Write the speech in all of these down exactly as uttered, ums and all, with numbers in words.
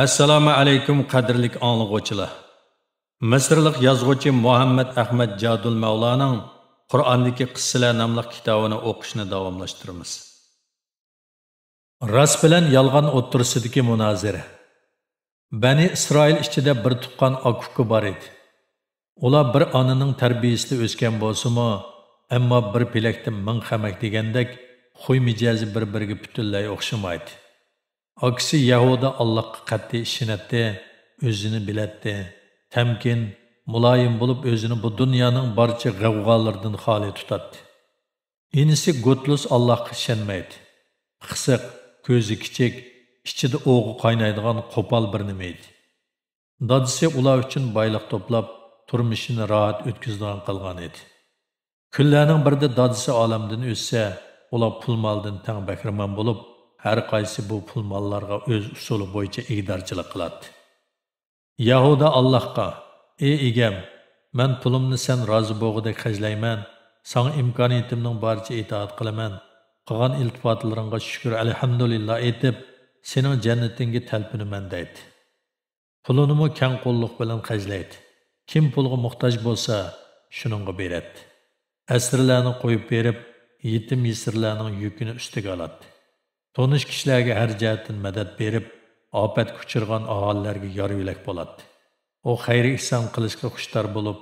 ئەسسالامۇ ئەلەيكۇم، قەدىرلىك ئاڭلىغۇچىلار! مىسىرلىق يازغۇچى مۇھەممەد ئەخمەت جادۇل مەۋلانىڭ قۇرئاندىكى قىسسىلەر ناملىق كىتابىنى ئوقۇشنى داۋاملاشتۇرىمىز. راست بىلەن يالغان ئوتتۇرىسىدىكى مۇنازىرە. بەنى ئىسرائىل ئىچىدە بىر تۇغقان ئاكا-ئۇكا بار ئىدى. ئۇلار بىر ئانىنىڭ تەربىيىسىدە ئۆسكەن بولسىمۇ، ئەمما بىر پېلەكتە مىڭ خەمەك دېگەندەك خۇي مىجەزى بىر-بىرىگە پۈتۈنلەي ئوخشىمايدۇ. ئاكىسى يەھۇدا ئاللاھقا قەتئىي ئىشىنەتتى، ئۆزىنى بىلەتتى، تەمكىن، مۇلايىم بولۇپ، ئۆزىنى بۇ دۇنيانىڭ بارچە غەۋغالىرىدىن خالىي تۇتاتتى. ئىنىسى گوتلۇس ئاللاھقا ئىشەنمەيتتى. پىخسىق، كۆزى كىچىك، ئىچىدە ئوغا قاينايدىغان قوپال بىر نېمە ئىدى. دادىسى ئۇلار ئۈچۈن بايلىق توپلاپ، تۇرمۇشىنى راھەت ئۆتكۈزىدىغان قىلغان ئىدى. كۈنلەرنىڭ بىرىدە دادىسى ئالەمدىن ئۆتسە، ئۇلار پۇل-مالدىن تەڭ بەھرىمەن بولۇپ، ھەر قايسى بۇ پۇل-ماللارغا ئۆز ئۇسۇلى بويىچە ئىگىدارچىلىق قىلاتتى. يەھۇدا ئاللاھقا: «ئى ئىگەم، مەن پۇلۇمنى سەن رازى بولغۇدەك خەجلەيمەن، ساڭا ئىمكانىيىتىمنىڭ بارىچە ئىتائەت قىلىمەن، قىلغان ئىلتىپاتلىرىڭغا شۈكۈر، ئەلھەمدۇلىللا ئېيتىپ، سېنىڭ جەننىتىڭگە تەلپۈنىمەن» دەيتتى. پۇلىنىمۇ كەڭ قوللۇق بىلەن خەجلەيتتى. كىم پۇلغا موھتاج بولسا، شۇنىڭغا بېرەتتى. ئەسىرلەرنى قويۇپ بېرىپ، يېتىم-يېسىرلەرنىڭ يۈكىنى ئۈستىگە ئالاتتى. تونۇش كىشىلەرگە ھەر جەھەتتىن مەدەت بېرىپ، ئاپەتكە ئۇچرىغان ئاھالىلەرگە يار-يۆلەك بولاتتى. ئۇ خەير-ئېھسان قىلىشقا خۇشتار بولۇپ،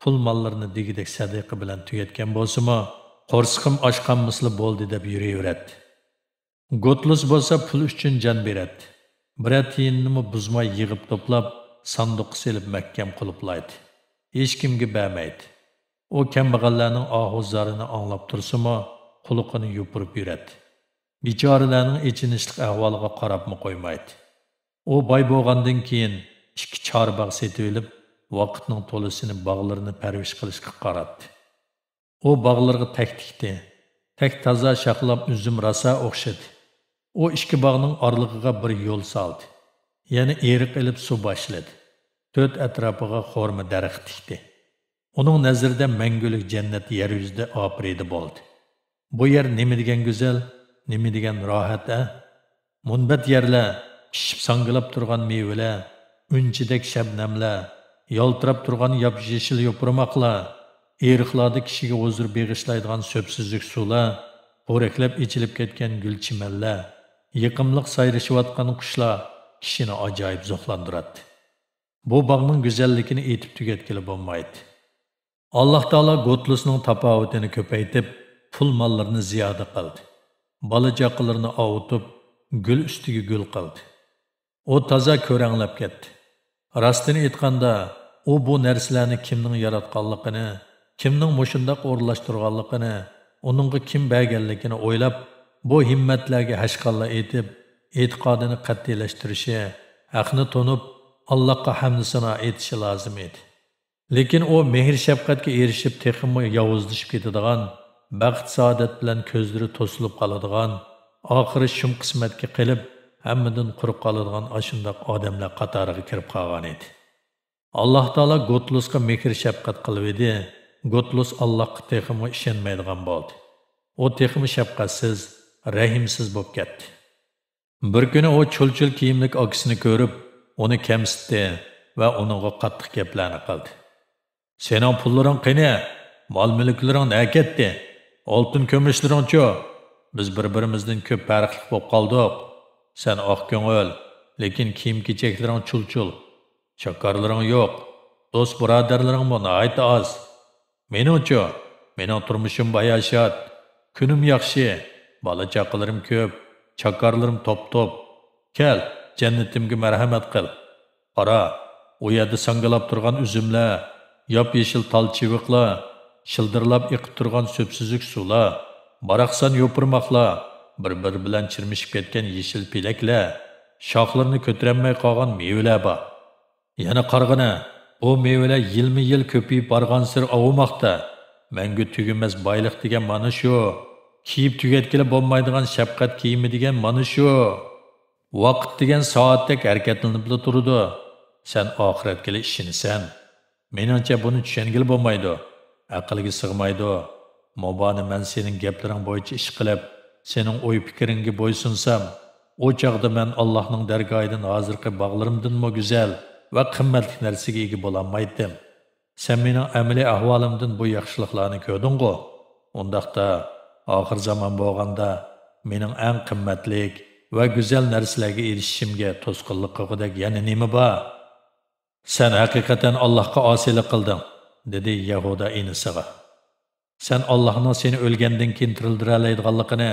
پۇل-ماللىرىنى دېگۈدەك سەدىقە بىلەن تۈگەتكەن بولسىمۇ، «قورسىقىم ئاچ قالمىسىلا بولدى» دەپ يۈرۈۋېرەتتى. گوتلۇس بولسا پۇل ئۈچۈن جان بېرەتتى. بىرەر تىيىننىمۇ بۇزماي يىغىپ توپلاپ، ساندۇققا سېلىپ مەھكەم قۇلۇپلايتتى. ھېچكىمگە بەرمەيتتى. ئۇ كەمبەغەللەرنىڭ ئاھۇ-زارىنى ئاڭلاپ تۇرسىمۇ، قۇلىقىنى يوپۇرۇپ يۈرەتتى. بىچارىلەرنىڭ ئېچىنىشلىق ئەھۋالىغا قاراپمۇ قويمايتتى. ئۇ باي بولغاندىن كېيىن، ئىككى چارباغ سېتىۋېلىپ، ۋاقىتنىڭ تولىسىنى باغلىرىنى پەرۋىش قىلىشقا قاراتتى. ئۇ باغلىرىغا تەك تىكتى. تەك تازا شاخلاپ ئۈزۈم راسا ئوخشىدى. ئۇ ئىككى باغنىڭ ئارىلىقىغا بىر يول سالدى. يەنە ئېرىق ئېلىپ سۇ باشلىدى. تۆت ئەتراپىغا خورما دەرىخى تىكتى. ئۇنىڭ نەزىرىدە مەڭگۈلۈك جەننەت يەر يۈزىدە ئاپىرىدە بولدى. بۇ يەر نېمە دېگەن گۈزەل، نېمە دېگەن راھەت-ە! مۇنبەت يەرلەر، پىشىپ ساڭگىلاپ تۇرغان مېۋىلەر، ئۈنچىدەك شەبنەملەر، يالتىراپ تۇرغان ياپيېشىل يوپۇرماقلار، ئېرىقلاردا كىشىگە ھۇزۇر بېغىشلايدىغان سۆپسۈزۈك سۇلار، پورەكلەپ ئېچىلىپ كەتكەن گۈل-چىمەنلەر، يېقىملىق سايرىشىۋاتقان قۇشلار كىشىنى ئاجايىپ زوقلاندۇراتتى. بۇ باغنىڭ گۈزەللىكىنى ئېيتىپ تۈگەتكىلى بولمايتتى. ئاللاھ تائالا گوتلۇسنىڭ تاپاۋىتىنى كۆپەيتىپ، پۇل-ماللىرىنى زىيادە قىلدى. بالا-چاقىلىرىنى ئاۋۇتۇپ، گۈل ئۈستىگە گۈل قىلدى. ئۇ تازا كۆرەڭلەپ كەتتى. راستىنى ئېيتقاندا، ئۇ بۇ نەرسىلەرنى كىمنىڭ ياراتقانلىقىنى، كىمنىڭ مۇشۇنداق ئورۇنلاشتۇرغانلىقىنى، ئۇنىڭغا كىم بەرگەنلىكىنى ئويلاپ، بۇ ھىممەتلەرگە ھەشقاللا ئېيتىپ، ئېتىقادىنى قەتئىيلەشتۈرۈشى، ھەقنى تونۇپ، ئاللاھقا ھەمدۇ سانا ئېيتىشى لازىم ئىدى. لېكىن ئۇ مېھىر-شەپقەتكە ئېرىشىپ، تېخىمۇ ياۋۇزلىشىپ كېتىدىغان، بەخت-سائادەت بىلەن كۆزلىرى توسۇلۇپ قالىدىغان، ئاخىرى شۇم قىسمەتكە قېلىپ، ھەممىدىن قۇرۇق قالىدىغان ئاشۇنداق ئادەملەر قاتارىغا كىرىپ قالغانىدى. ئاللاھ تائالا گوتلۇسقا مېھىر-شەپقەت قىلىۋىدى، گوتلۇس ئاللاھقا تېخىمۇ ئىشەنمەيدىغان بولدى. ئۇ تېخىمۇ شەپقەتسىز، رەھىمسىز بولۇپ كەتتى. بىر كۈنى ئۇ چۇل-چۇل كىيىملىك ئاكىسىنى كۆرۈپ، ئۇنى كەمسىتتى ۋە ئۇنىڭغا قاتتىق گەپلەرنى قىلدى. «سېنىڭ پۇللىرىڭ قېنى؟ مال-مۈلۈكلىرىڭ نەگە كەتتى؟ ئالتۇن-كۈمۈشلىرىڭچۇ؟ بىز بىر-بىرىمىزدىن كۆپ پەرقلىق بولۇپ قالدۇق. سەن ئاق كۆڭۈل، لېكىن كىيىم-كېچەكلىرىڭ چۇل-چۇل. چاكارلىرىڭ يوق، دوست-بۇرادەرلىرىڭمۇ ناھايىتى ئاز. مېنىڭچۇ؟ مېنىڭ تۇرمۇشۇم باياشات، كۈنۈم ياخشى، بالا-چاقىلىرىم كۆپ، چاكارلىرىم توپ-توپ. كەل، جەننىتىمگە مەرھەمەت قىل. قارا، ئۇ يەردە ساڭگىلاپ تۇرغان ئۈزۈملەر، ياپيېشىل تال چىۋىقلار، شىلدىرلاپ ئېقىپ تۇرغان سۆپسۈزۈك سۇلار، باراقسان يوپۇرماقلار، بىر-بىرى بىلەن چىرمىشىپ كەتكەن يېشىل پېلەكلەر، شاخلىرىنى كۆتۈرەلمەي قالغان مېۋىلەر بار. يەنە قارىغىنە، بۇ مېۋىلەر يىلمۇ-يىل كۆپىيىپ بارغانسېرى ئاۋۇماقتا. مەڭگۈ تۈگىمەس بايلىق دېگەن مانا شۇ. كىيىپ تۈگەتكىلى بولمايدىغان شەپقەت كىيىمى دېگەن مانا شۇ. ۋاقىت دېگەن سائەتتەك ھەرىكەتلىنىپلا تۇرىدۇ. سەن ئاخىرەتكىلا ئىشىنىسەن. مېنىڭچە بۇنى چۈشەنگىلى بولمايدۇ. ئەقىلگە سىغمايدۇ. مۇبادا مەن سېنىڭ گەپلىرىڭ بويىچە ئىش قىلىپ، سېنىڭ ئوي-پىكرىڭگە بويسۇنسام، ئۇ چاغدا مەن ئاللاھنىڭ دەرگاھىدىن ھازىرقى باغلىرىمدىنمۇ گۈزەل ۋە قىممەتلىك نەرسىگە ئىگە بولالمايتتىم. سەن مېنىڭ ئەمەلىي ئەھۋالىمدىن بۇ ياخشىلىقلارنى كۆردۈڭغۇ؟ ئۇنداقتا، ئاخىر زامان بولغاندا، مېنىڭ ئەڭ قىممەتلىك ۋە گۈزەل نەرسىلەرگە ئېرىشىشىمگە توسقۇنلۇق قىلغۇدەك يەنە نېمە بار؟ سەن ھەقىقەتەن ئاللاھقا ئاسىيلىق قىلدىڭ، دېدى يەھۇدا ئىنىسىغا. سەن ئاللاھنىڭ سېنى ئۆلگەندىن كېيىن تىرىلدۈرەلەيدىغانلىقىنى،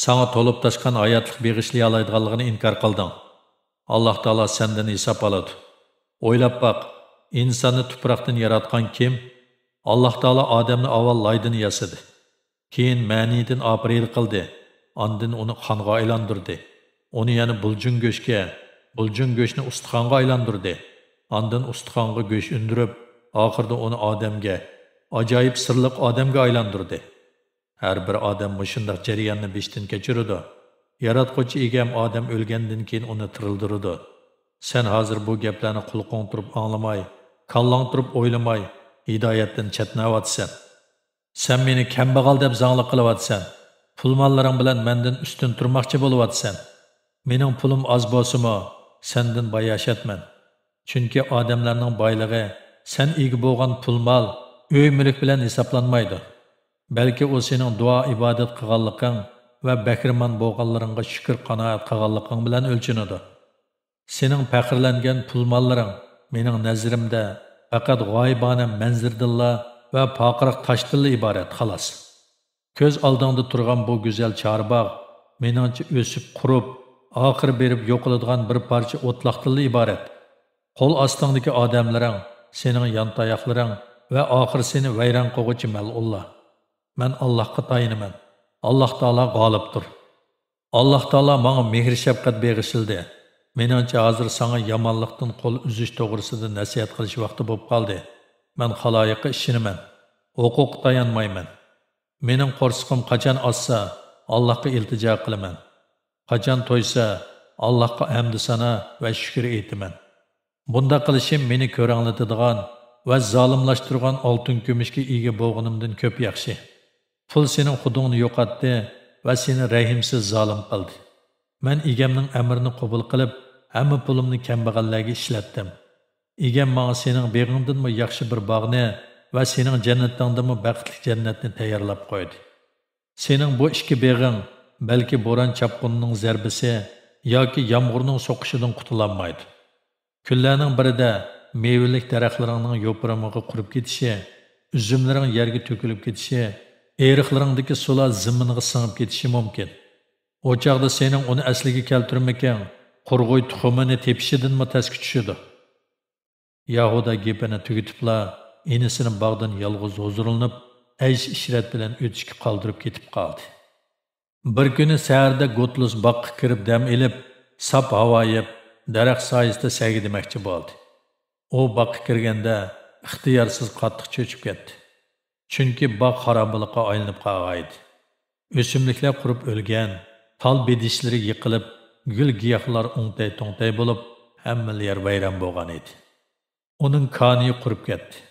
ساڭا تولۇپ تاشقان ھاياتلىق بېغىشلىيالايدىغانلىقىنى ئىنكار قىلدىڭ. ئاللاھ تائالا سەندىن ھېساب ئالىدۇ. ئويلاپ باق، ئىنساننى تۇپراقتىن ياراتقان كىم؟ ئاللاھ تائالا ئادەمنى ئاۋۋال لايدىن ياسىدى. كېيىن مەنىدىن ئاپىرىدە قىلدى. ئاندىن ئۇنى قانغا ئايلاندۇردى. ئۇنى يەنە بۇلجۇڭ گۆشكە، بۇلجۇڭ گۆشنى ئۇستىخانغا ئايلاندۇردى. ئاندىن ئۇستىخانغا گۆش ئۈندۈرۈپ، ئاخىرىدا ئۇنى ئادەمگە، ئاجايىپ سىرلىق ئادەمگە ئايلاندۇردى. ھەر بىر ئادەم مۇشۇنداق جەرياننى بېشىدىن كەچۈرىدۇ. ياراتقۇچى ئىگەم ئادەم ئۆلگەندىن كېيىن ئۇنى تىرىلدۈرىدۇ. سەن ھازىر بۇ گەپلەرنى قۇلىقىڭ تۇرۇپ ئاڭلىماي، كاللاڭ تۇرۇپ ئويلىماي، ھىدايەتتىن چەتنەۋاتىسەن. سەن مېنى كەمبەغەل دەپ زاڭلىق قىلىۋاتىسەن. پۇل-ماللىرىڭ بىلەن مەندىن ئۈستۈن تۇرماقچى بولۇۋاتىسەن. مېنىڭ پۇلۇم ئاز بولسىمۇ، سەندىن باياشاتمەن. چۈنكى ئادەملەرنىڭ بايلىقى سەن ئىگە بولغان پۇل-مال، ئۆي-مۈلۈك بىلەن ھېسابلانمايدۇ. بەلكى ئۇ سېنىڭ دۇئا-ئىبادەت قىلغانلىقىڭ ۋە بەھرىمەن بولغانلىرىڭغا شۈكۈر قانائەت قىلغانلىقىڭ بىلەن ئۆلچىنىدۇ. سېنىڭ پەخىرلەنگەن پۇل-ماللىرىڭ مېنىڭ نەزىرىمدە پەقەت غايىبانە مەنزىرىدىنلا ۋە پارقىراق تاشتىنلا ئىبارەت، خالاس. كۆز ئالدىڭدا تۇرغان بۇ گۈزەل چارباغ مېنىڭچە ئۆسۈپ قۇرۇپ، ئاخىرى بېرىپ يوقىلىدىغان بىر پارچە ئوتلاقتىنلا ئىبارەت. قول ئاستىڭدىكى ئادەملىرىڭ سېنىڭ يانتاياقلىرىڭ ۋە ئاخىرى سېنى ۋەيران قىلغۇچى مەلئۇنلار. مەن ئاللاھقا تايىنىمەن. ئاللاھ تائالا غالىبتۇر. ئاللاھ تائالا ماڭا مېھىر-شەپقەت بېغىشلىدى. مېنىڭچە، ھازىر ساڭا يامانلىقتىن قول ئۈزۈش توغرىسىدا نەسىھەت قىلىش ۋاقتى بولۇپ قالدى. مەن خالايىققا ئىشىنىمەن. ھوقۇققا تايانمايمەن. مېنىڭ قورسىقىم قاچان ئاچسا، ئاللاھقا ئىلتىجا قىلىمەن. قاچان تويسا، ئاللاھقا ھەمدۇسانا ۋە شۈكۈر ئېيتىمەن. بۇنداق قىلىشىم مېنى كۆرەڭلىتىدىغان ۋە زالىملاشتۇرغان ئالتۇن-كۈمۈشكە ئىگە بولغىنىمدىن كۆپ ياخشى. پۇل سېنىڭ خۇدۇڭنى يوقاتتى ۋە سېنى رەھىمسىز زالىم قىلدى. مەن ئىگەمنىڭ ئەمرىنى قوبۇل قىلىپ، ھەممە پۇلۇمنى كەمبەغەللەرگە ئىشلەتتىم. ئىگەم ماڭا سېنىڭ بېغىڭدىنمۇ ياخشى بىر باغنى ۋە سېنىڭ جەننىتىڭدىنمۇ بەختلىك جەننەتنى تەييارلاپ قويدى. سېنىڭ بۇ ئىككى بېغىڭ بەلكى بوران-چاپقۇننىڭ زەربىسى ياكى يامغۇرنىڭ سوقۇشىدىن قۇتۇلالمايدۇ. كۈنلەرنىڭ بىرىدە مېۋىلىك دەرەخلىرىڭنىڭ يوپۇرمىقى قۇرۇپ كېتىشى، ئۈزۈملىرىڭ يەرگە تۆكۈلۈپ كېتىشى، ئېرىقلىرىڭدىكى سۇلار زېمىنغا سىڭىپ كېتىشى مۇمكىن. ئۇ چاغدا سېنىڭ ئۇنى ئەسلىگە كەلتۈرمىكىڭ قۇرغۇي تۇخۇمىنى تېپىشىدىنمۇ تەسكە چۈشىدۇ. يەھۇدا گېپىنى تۈگىتىپلا، ئىنىسىنى باغدىن يالغۇز ھۇزۇرلىنىپ، ئەيش-ئىشرەت بىلەن ئۆتۈشكە قالدۇرۇپ كېتىپ قالدى. بىر كۈنى سەھەردە گوتلۇس باغقا كىرىپ دەم ئېلىپ، ساپ ھاۋا يەپ، دەرەخ سايىسىدا سەگىدىمەكچى بولدى. ئۇ باغقا كىرگەندە، ئىختىيارسىز قاتتىق چۆچۈپ كەتتى. چۈنكى باغ خارابىلىققا ئايلىنىپ قالغانىدى. ئۆسۈملۈكلەر قۇرۇپ ئۆلگەن، تال بېدىشلىرى يىقىلىپ، گۈل-گىياھلار ئوڭتەي-توڭتەي بولۇپ، ھەممىلا يەر ۋەيران بولغانىدى. ئۇنىڭ كانىيى قۇرۇپ كەتتى.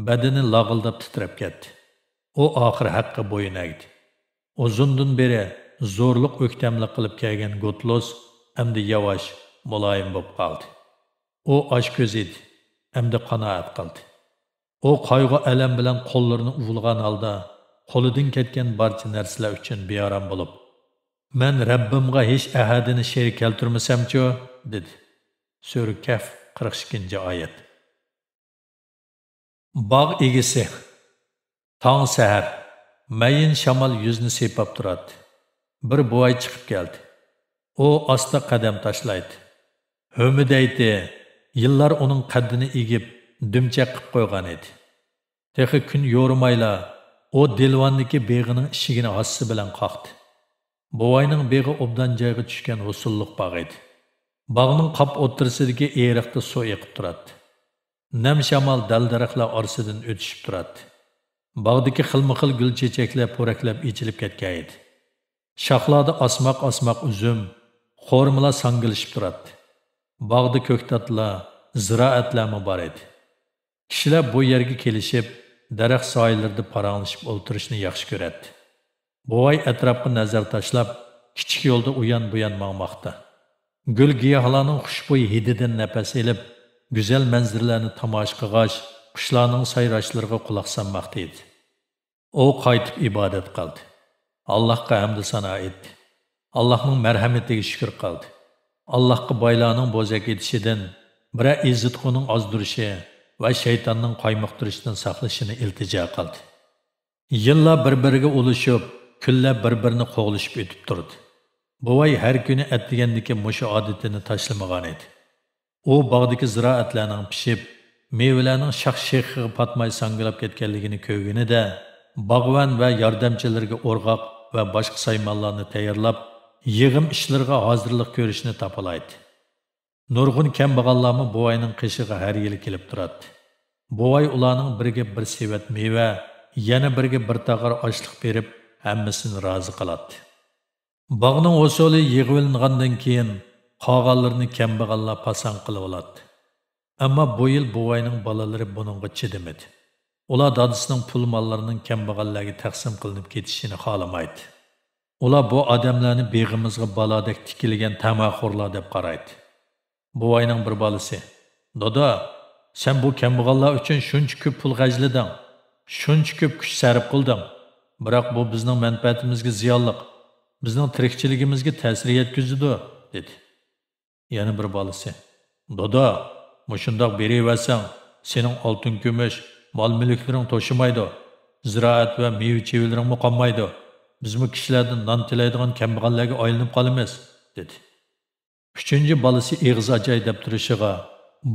بەدىنى لاغىلداپ تىترەپ كەتتى. ئۇ ئاخىر ھەققە بويۇن ئەگدى. ئۇزۇندىن بېرى زورلۇق ئۆكتەملىك قىلىپ كەلگەن گوتلوس ئەمدى ياۋاش، مۇلايىم بولۇپ قالدى. ئۇ ئاچ كۆز ئىدى، ئەمدى قانائەت قىلدى. ئۇ قايغۇ-ئەلەم بىلەن قوللىرىنى ئۇۋىلىغان ھالدا، قولىدىن كەتكەن بارچە نەرسىلەر ئۈچۈن بىئارام بولۇپ، «مەن رەببىمغا ھېچ ئەھەدىنى شېرىك كەلتۈرمىسەمچۇ؟» دېدى. سۈرە كەھف، قىرىق ئىككىنچى ئايەت. باغ ئىگىسى. تاڭ سەھەر، مەيىن شامال يۈزنى سىيپاپ تۇراتتى. بىر بوۋاي چىقىپ كەلدى. ئۇ ئاستا قەدەم تاشلايتتى. ھۆمۈدەيتتى. يىللار ئۇنىڭ قەددىنى ئېگىپ، دۈمچەك قىپ قويغان ئىدى. تېخى كۈن يورۇمايلا، ئۇ دىلۋاندىكى بېغىنىڭ ئىشىكىنى ھاسىسى بىلەن قاقتى. بوۋاينىڭ بېغى ئوبدان جايغا چۈشكەن ھوسۇللۇق باغ ئىدى. باغنىڭ قاپ ئوتتۇرىسىدىكى ئېرىقتا سۇ ئېقىپ تۇراتتى. نەم شامال دەل-دەرەخلەر ئارىسىدىن ئۆتۈشۈپ تۇراتتى. باغدىكى خىلمۇخىل گۈل-چېچەكلەر پورەكلەپ ئېچىلىپ كەتكەن ئىدى. شاخلاردا ئاسماق-ئاسماق ئۈزۈم، خورمىلار ساڭگىلىشىپ تۇراتتى. باغدا كۆكتاتلار، زىرائەتلەرمۇ بار ئىدى. كىشىلەر بۇ يەرگە كېلىشىپ، دەرەخ سايىلىرىدا پاراڭلىشىپ ئولتۇرۇشنى ياخشى كۆرەتتى. بوۋاي ئەتراپقا نەزەر تاشلاپ، كىچىك يولدا ئۇيان-بۇيان ماڭماقتا. گۈل-گىياھلارنىڭ خۇشبۇي ھىدىدىن نەپەس ئېلىپ، گۈزەل مەنزىرىلەرنى تاماشا قىلغاچ، قۇشلارنىڭ سايراشلىرىغا قۇلاق سالماقتا ئىدى. ئۇ قايتىپ ئىبادەت قىلدى. ئاللاھقا ھەمدۇ سانا ئېيتتى. ئاللاھنىڭ مەرھەمىتىگە شۈكۈر قىلدى. ئاللاھقا بايلارنىڭ بوزەك ئېتىشىدىن، بىرەر ئېزىتقۇنىڭ ئازدۇرۇشى ۋە شەيتاننىڭ قايمۇقتۇرۇشىدىن ساقلىشىنى ئىلتىجا قىلدى. يىللار بىر-بىرىگە ئۇلىشىپ، كۈنلەر بىر-بىرىنى قوغلىشىپ ئۆتۈپ تۇردى. بوۋاي ھەر كۈنى ئەتىگەندىكى مۇشۇ ئادىتىنى تاشلىمىغانىدى. ئۇ باغدىكى زىرائەتلەرنىڭ پىشىپ، مېۋىلەرنىڭ شاخ-شېخىغا پاتماي ساڭگىلاپ كەتكەنلىكىنى كۆرگىنىدە، باغۋەن ۋە ياردەمچىلىرىگە ئورغاق ۋە باشقا سايمانلارنى تەييارلاپ، يىغىم ئىشلىرىغا ھازىرلىق كۆرۈشنى تاپىلايتتى. نۇرغۇن كەمبەغەللەرمۇ بوۋاينىڭ قېشىغا ھەر يىلى كېلىپ تۇراتتى. بوۋاي ئۇلارنىڭ بىرىگە بىر سېۋەت مېۋە، يەنە بىرىگە بىر تاغار ئاشلىق بېرىپ، ھەممىسىنى رازى قىلاتتى. باغنىڭ ھوسۇلى يىغىۋېلىنغاندىن كېيىن، قالغانلىرىنى كەمبەغەللەر پاساڭ قىلىۋالاتتى. ئەمما بۇ يىل بوۋاينىڭ بالىلىرى بۇنىڭغا چىدىمىدى. ئۇلار دادىسىنىڭ پۇل-ماللىرىنىڭ كەمبەغەللەرگە تەقسىم قىلىنىپ كېتىشىنى خالىمايتتى. ئۇلار بۇ ئادەملەرنى بېغىمىزغا بالادەك تىكىلگەن تەمەخورلار دەپ قارايتتى. بوۋاينىڭ بىر بالىسى، «دادا، سەن بۇ كەمبەغەللەر ئۈچۈن شۇنچە كۆپ پۇل خەجلىدىڭ، شۇنچە كۆپ كۈچ سەرپ قىلدىڭ. بىراق بۇ بىزنىڭ مەنپەئەتىمىزگە زىيانلىق، بىزنىڭ تىرىكچىلىكىمىزگە تەسىر يەتكۈزىدۇ» دېدى. يەنە بىر بالىسى، «دادا، مۇشۇنداق بېرىۋەرسەڭ، سېنىڭ ئالتۇن-كۈمۈش، مال-مۈلۈكلىرىڭ توشىمايدۇ، زىرائەت ۋە مېۋە-چېۋىلىرىڭمۇ قالمايدۇ. بىزمۇ كىشىلەردىن نان تىلەيدىغان كەمبەغەللەرگە ئايلىنىپ قالىمىز» دېدى. ئۈچىنچى بالىسى ئېغىز ئاچاي دەپ تۇرۇشىغا،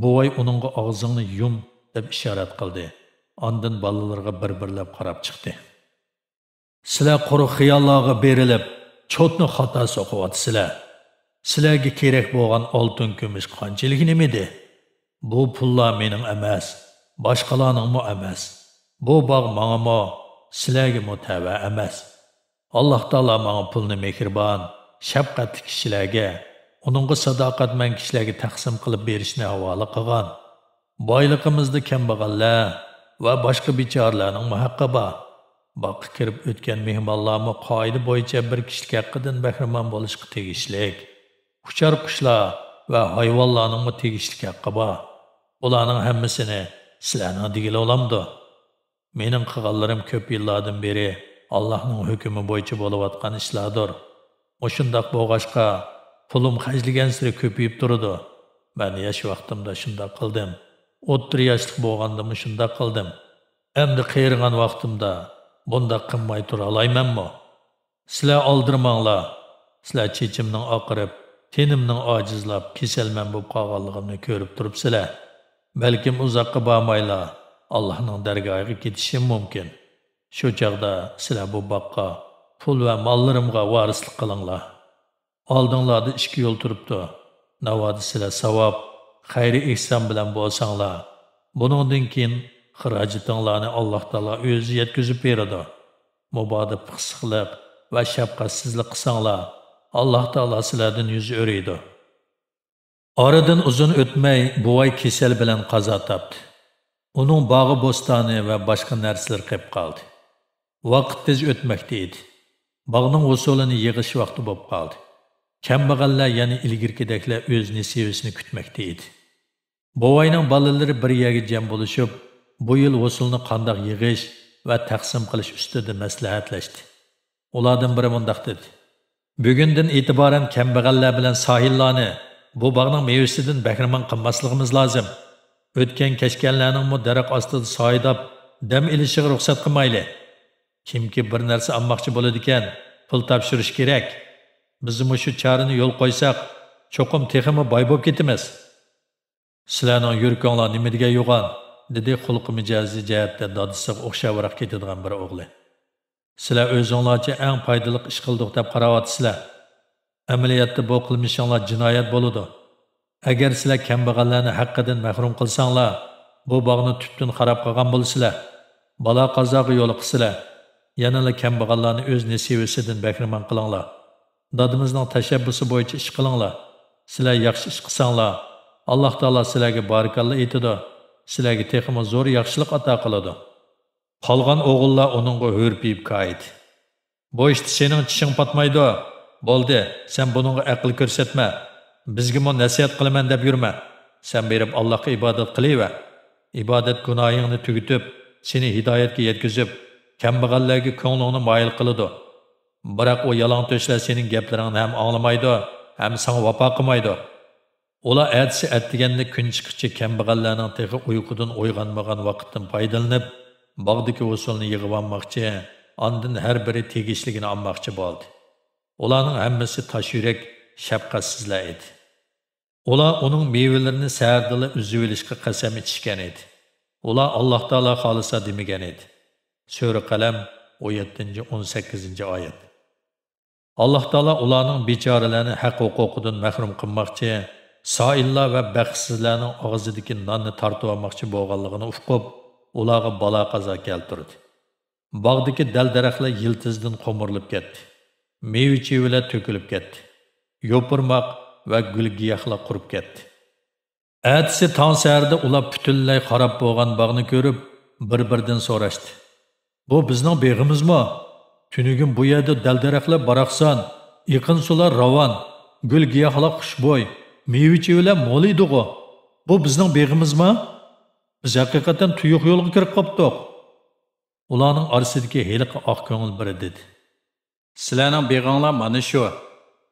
بوۋاي ئۇنىڭغا «ئاغزىڭنى يۇم» دەپ ئىشارەت قىلدى. ئاندىن بالىلىرىغا بىر-بىرلەپ قاراپ چىقتى. «سىلەر قۇرۇق خىياللارغا بېرىلىپ، چوتنى خاتا سوقۇۋاتىسىلەر. سىلەرگە كېرەك بولغان ئالتۇن-كۈمۈش قانچىلىك نېمىدى؟ بۇ پۇللار مېنىڭ ئەمەس، باشقىلارنىڭمۇ ئەمەس. بۇ باغ ماڭىمۇ، سىلەرگىمۇ تەۋە ئەمەس. ئاللاھ تائالا ماڭا پۇلنى مېھرىبان، شەپقەتلىك كىشىلەرگە، ئۇنىڭغا ساداقەتمەن كىشىلەرگە تەقسىم قىلىپ بېرىشنى ھاۋالە قىلغان. بايلىقىمىزدا كەمبەغەللەر ۋە باشقا بىچارىلەرنىڭمۇ ھەققى بار. باغقا كىرىپ ئۆتكەن مېھمانلارمۇ قائىدە بويىچە بىر كىشىلىك ھەققىدىن بەھرىمەن بولۇشقا تېگىشلىك. ئۇچار قۇشلار ۋە ھايۋانلارنىڭمۇ تېگىشلىك ھەققى بار. ئۇلارنىڭ ھەممىسىنى سىلەرنىڭ دېگىلى بولامدۇ؟ مېنىڭ قىلغانلىرىم كۆپ يىللاردىن بېرى ئاللاھنىڭ ھۆكمى بويىچە بولۇۋاتقان ئىشلاردۇر. مۇشۇنداق بولغاچقا، پۇلۇم خەجلىگەنسېرى كۆپىيىپ تۇرىدۇ. مەن ياش ۋاقتىمدا شۇنداق قىلدىم. ئوتتۇرا ياشلىق بولغاندىمۇ شۇنداق قىلدىم. ئەمدى قېرىغان ۋاقتىمدا بۇنداق قىلماي تۇرالايمەنمۇ؟ سىلەر ئالدىرىماڭلار. سىلەر چېچىمنىڭ ئاقىرىپ، تېنىمنىڭ ئاجىزلاپ، كېسەلمەن بولۇپ قالغانلىقىمنى كۆرۈپ تۇرۇپسىلەر. بەلكىم ئۇزاققا بارمايلا ئاللاھنىڭ دەرگاھىغا كېتىشىم مۇمكىن. شۇ چاغدا سىلەر بۇ باغقا، پۇل ۋە ماللىرىمغا ۋارىسلىق قىلىڭلار. ئالدىڭلاردا ئىككى يول تۇرۇپتۇ. ناۋادا سىلەر ساۋاب، خەير-ئېھسان بىلەن بولساڭلار، بۇنىڭدىن كېيىن خىراجىتىڭلارنى ئاللاھ تائالا ئۆزى يەتكۈزۈپ بېرىدۇ. مۇبادا پىخسىقلىق ۋە شەپقەتسىزلىك قىلساڭلار، ئاللاھ تائالا سىلەردىن يۈز ئۆرۈيدۇ. ئارىدىن ئۇزۇن ئۆتمەي، بوۋاي كېسەل بىلەن قازا تاپتى. ئۇنىڭ باغى-بوستانى ۋە باشقا نەرسىلىرى قېلىپ قالدى. ۋاقىت تېز ئۆتمەكتە ئىدى. باغنىڭ ھوسۇلىنى يىغىش ۋاقتى بولۇپ قالدى. كەمبەغەللەر يەنە ئىلگىرىكىدەكلا ئۆز نېسىۋىسىنى كۈتمەكتە ئىدى. بوۋاينىڭ بالىلىرى بىر يەرگە جەم بولۇشۇپ، بۇ يىل ھوسۇلنى قانداق يىغىش ۋە تەقسىم قىلىش ئۈستىدە مەسلىھەتلەشتى. ئۇلاردىن بىرى مۇنداق دېدى: «بۈگۈندىن ئېتىبارەن كەمبەغەللەر بىلەن ساھىللارنى بۇ باغنىڭ مېۋىسىدىن بەھرىمەن قىلماسلىقىمىز لازىم. ئۆتكەن-كەچكەنلەرنىڭمۇ دەرەخ ئاستىدا سايىداپ دەم ئېلىشىغا رۇخسەت قىلمايلى. كىمكى بىر نەرسە ئالماقچى بولىدىكەن، پۇل تاپشۇرۇشى كېرەك. بىز مۇشۇ چارىنى يولغا قويساق، چوقۇم تېخىمۇ باي بولۇپ كېتىمىز.» «سىلەرنىڭ يۈرىكىڭلار نېمە دېگەن يوغان؟» دېدى خۇلقى مىجەزى جەھەتتە دادىسىغا ئوخشاۋراق كېتىدىغان بىر ئوغلى. «سىلەر ئۆزۈڭلارچە ئەڭ پايدىلىق ئىش قىلدۇق دەپ قاراۋاتىسىلەر. ئەمەلىيەتتە بۇ قىلمىشىڭلار جىنايەت بولىدۇ. ئەگەر سىلەر كەمبەغەللەرنى ھەققىدىن مەھرۇم قىلساڭلار، بۇ باغنى تۈپتىن خاراب قىلغان بولىسىلەر. بالا-قازاغا يولۇقىسىلەر. يەنىلا كەمبەغەللەرنى ئۆز نېسىۋىسىدىن بەھرىمەن قىلىڭلار. دادىمىزنىڭ تەشەببۇسى بويىچە ئىش قىلىڭلار. سىلەر ياخشى ئىش قىلساڭلار، ئاللاھ تائالا سىلەرگە بارىكاللا ئېيتىدۇ، سىلەرگە تېخىمۇ زور ياخشىلىق ئاتا قىلىدۇ.» قالغان ئوغۇللار ئۇنىڭغا ھۈرپىيىپ كايىدى. «بۇ ئىشتا سېنىڭ چىشىڭ پاتمايدۇ. بولدى، سەن بۇنىڭغا ئەقىل كۆرسەتمە. بىزگىمۇ نەسىھەت قىلىمەن دەپ يۈرمە. سەن بېرىپ ئاللاھقا ئىبادەت قىلىۋەر. ئىبادەت گۇناھىڭنى تۈگىتىپ، سېنى ھىدايەتكە يەتكۈزۈپ، كەمبەغەللەرگە كۆڭلۈڭنى مايىل قىلىدۇ. بىراق ئۇ يالاڭتۆشلەر سېنىڭ گەپلىرىڭنى ھەم ئاڭلىمايدۇ، ھەم ساڭا ۋاپا قىلمايدۇ. ئۇلار ئەتىسى ئەتىگەندە كۈن چىققىچە كەمبەغەللەرنىڭ تېخى ئۇيقۇدىن ئويغانمىغان ۋاقىتتىن پايدىلىنىپ، باغدىكى ھوسۇلنى يىغىۋالماقچى، ئاندىن ھەر بىرى تېگىشلىكىنى ئالماقچى بولدى. ئۇلارنىڭ ھەممىسى تاش يۈرەك، شەپقەتسىزلەر ئىدى. ئۇلار ئۇنىڭ مېۋىلىرىنى سەھەردىلا ئۈزۈۋېلىشقا قەسەم ئىچىشكەن ئىدى. ئۇلار ئاللاھ تائالا خالىسا دېمىگەن ئىدى. سۈرە قەلەم، ئون يەتتىنچى، ئون سەككىزىنچى ئايەت. ئاللاھ تائالا ئۇلارنىڭ بىچارىلەرنى ھەق ھوقۇقىدىن مەھرۇم قىلماقچى، سائىللار ۋە بەختسىزلەرنىڭ ئاغزىدىكى ناننى تارتىۋالماقچى بولغانلىقىنى ئۇقۇپ، ئۇلارغا بالا-قازا كەلتۈردى. باغدىكى دەل-دەرەخلەر يىلتىزىدىن قومۇرۇلۇپ كەتتى. مېۋە-چېۋىلەر تۆكۈلۈپ كەتتى. يوپۇرماق ۋە گۈل-گىياھلار قۇرۇپ كەتتى. ئەتىسى تاڭ سەھەردە ئۇلار پۈتۈنلەي خاراب بولغان باغنى كۆرۈپ، بىر-بىرىدىن سوراشتى: «بۇ بىزنىڭ بېغىمىزمۇ؟ تۈنۈگۈن بۇ يەردە دەل-دەرەخلەر باراقسان، ئېقىن سۇلار راۋان، گۈل-گىياھلار خۇشبۇي، مېۋە-چېۋىلەر مول ئىدىغۇ. بۇ بىزنىڭ بېغىمىزمۇ؟ بىز ھەقىقەتەن تۇيۇق يولغا كىرىپ قاپتۇق.» ئۇلارنىڭ ئارىسىدىكى ھېلىقى ئاق كۆڭۈل بىرى دېدى: «سىلەرنىڭ بېغىڭلار مانا شۇ.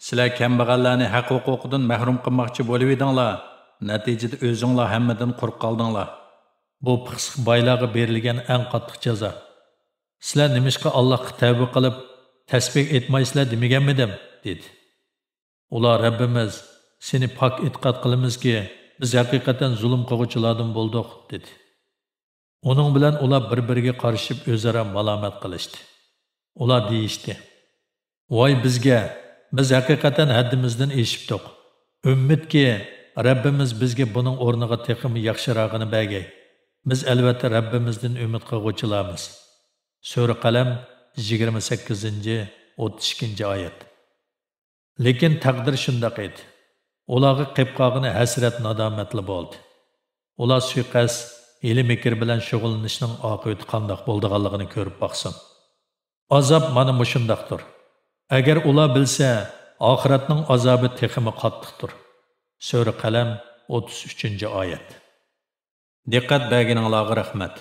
سىلەر كەمبەغەللەرنى ھەق ھوقۇقىدىن مەھرۇم قىلماقچى بولۇۋىدىڭلار، نەتىجىدە ئۆزۈڭلار ھەممىدىن قۇرۇق قالدىڭلار. بۇ پىخسىق بايلارغا بېرىلگەن ئەڭ قاتتىق جازا. سىلەر نېمىشقا ئاللاھقا تەۋبە قىلىپ، تەسبىھ ئېيتمايسىلەر دېمىگەنمىدىم؟» دېدى. ئۇلار: «رەببىمىز، سېنى پاك ئېتىقاد قىلىمىزكى، بىز ھەقىقەتەن زۇلۇم قىلغۇچىلاردىن بولدۇق» دېدى. ئۇنىڭ بىلەن ئۇلار بىر-بىرىگە قارىشىپ ئۆزئارا مالامەت قىلىشتى. ئۇلار دېيىشتى: «ۋاي بىزگە! بىز ھەقىقەتەن ھەددىمىزدىن ئېشىپتۇق. ئۈمىدكى، رەببىمىز بىزگە بۇنىڭ ئورنىغا تېخىمۇ ياخشىراقىنى بەرگەي. بىز ئەلۋەتتە رەببىمىزدىن ئۈمىد قىلغۇچىلارمىز.» سۈرە قەلەم، يىگىرمە سەككىزىنچى، ئوتتۇز ئىككىنچى ئايەت. لېكىن تەقدىر شۇنداق ئىدى. ئۇلارغا قېلىپ قالغىنى ھەسرەت-نادامەتلا بولدى. ئۇلار سۇيىقەست، ھىيلە-مىكىر بىلەن شۇغۇللىنىشنىڭ ئاقىۋىتى قانداق بولىدىغانلىقىنى كۆرۈپ باقسۇن. ئازاب مانا مۇشۇنداقتۇر. ئەگەر ئۇلار بىلسە، ئاخىرەتنىڭ ئازابى تېخىمۇ قاتتىقتۇر. سۈرە قەلەم، ئوتتۇز ئۈچىنچى ئايەت. دىققەت بەرگىنىڭلارغا رەھمەت.